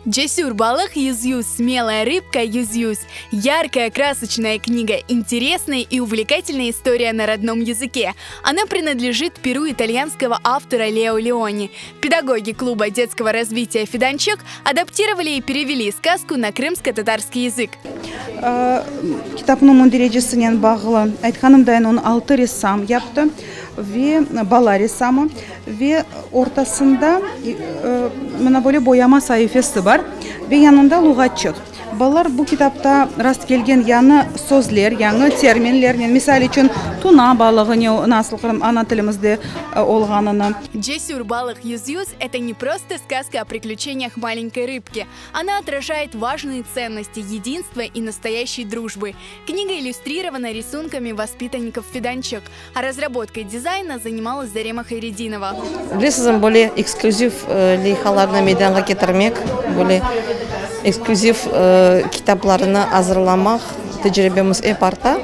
Cesür balıq Yüz-Yüz, Смелая рыбка Yüz-Yüz, Яркая, красочная книга, интересная и увлекательная история на родном языке. Она принадлежит перу итальянского автора Лео Леони. Педагоги клуба детского развития «Фиданчик» адаптировали и перевели сказку на крымско-татарский язык. Kitapnıñ münderecesinen bağlı aytqanımday, onı altı ressam yaptı ve bala ressamı. Ve ortasında mına böyle boyama saifesi bar ve yanında luğatçıq. Balalar bu kitapta rastkelgen yañı sözler, yañı terminlernen, misal içün, tuna balığı ne, nasıl qırım ana tilimizde olğanını. Cesür balıq Yüz-Yüz, это не просто сказка о приключениях маленькой рыбки. Она отражает важные ценности единства и настоящей дружбы. Книга иллюстрирована рисунками воспитанников Фиданчик. А разработкой дизайна занималась Зарема Хайрединова. Bilesiñizmi, böyle eksklüziv leyhalarnı meydanğa ketirmek, böyle eksklüziv kitaplarnı azırlamaq tecribemiz ep arta.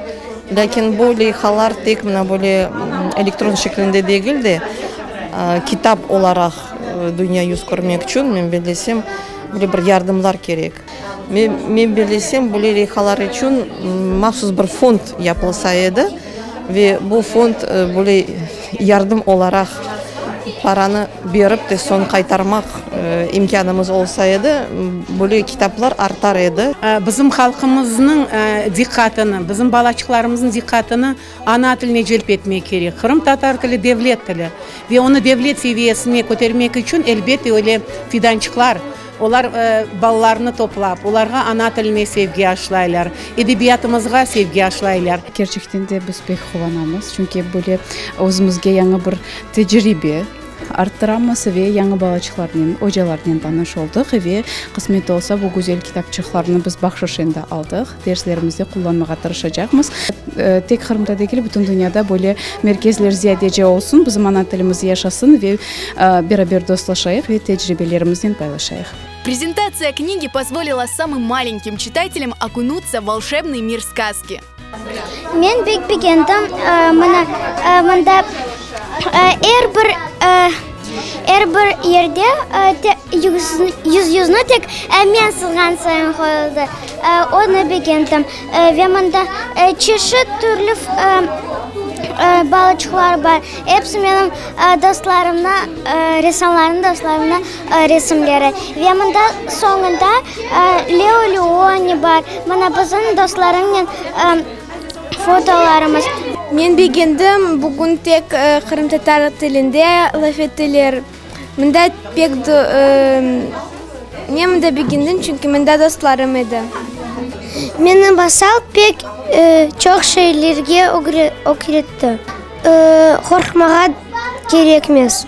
Lâkin bu leyhalar tek mına böyle elektron şeklinde degil de, kitap olaraq dünya yüz körmek içün, men bellesem, böyle bir yardımlar kerek. Men bellesem, böyle leyhalar içün mahsus bir fond yapılsa edi ve bu fond böyle yardım olaraq paranı berip de soñ qaytarmaq imkânımız olsa edi, böyle kitaplar artar edi. Bizim halqımıznıñ diqqatını, bizim balaçıqlarımıznıñ diqqatını ana tiline celp etmek kerek. Qırımtatar tili devlet tili ve onı devlet seviyesine kötermek içün, elbette, öyle fidançıqlar, Olar balalarnı toplap, olarğa ana tiline sevgi aşlaylar, edebiyatımızğa sevgi aşlaylar. Kerçekten de biz pek quvanamız, çünki böyle özümizge yañı bir tecribe arttıramız ve yañı balaçıqlarnen, ocalarnen tanış oldıq ve qısmet olsa bu güzel kitapçıqlarnı biz bahşış endi aldıq, derslerimizde qullanmağa tırışacaqmız. Tek Qırımda degil, bütün dünyada böyle merkezler ziyadece olsun, bizim ana tilimiz yaşasın ve beraber dostlaşayıq ve tecribelerimiznen paylaşayıq. Prezentatsiya knigi pozvolila samım malenkim çitatelям okунуться в volşebный mir skazki. Men pek begendim, mına, mında er bir, er bir yerde yüz-yüzni tek men sızğan sayın qoyuldı. Onı begendim. Ve mında çeşit türlü balıçıqlar bar. Episi menim dostlarımnı, ressamlarnıñ dostlarımnıñ resimleri. Ve mında soñunda Leo Leoni bar. Mına bizim dostlarımnen fotolarımız. Men begendim, bugün tek qırımtatar tilinde laf ettiler. Mında pek men mında begendim, çünki mında dostlarım edi. Meni masal pek çoq şeylerge ögretti. Qorqmağa kerekmez.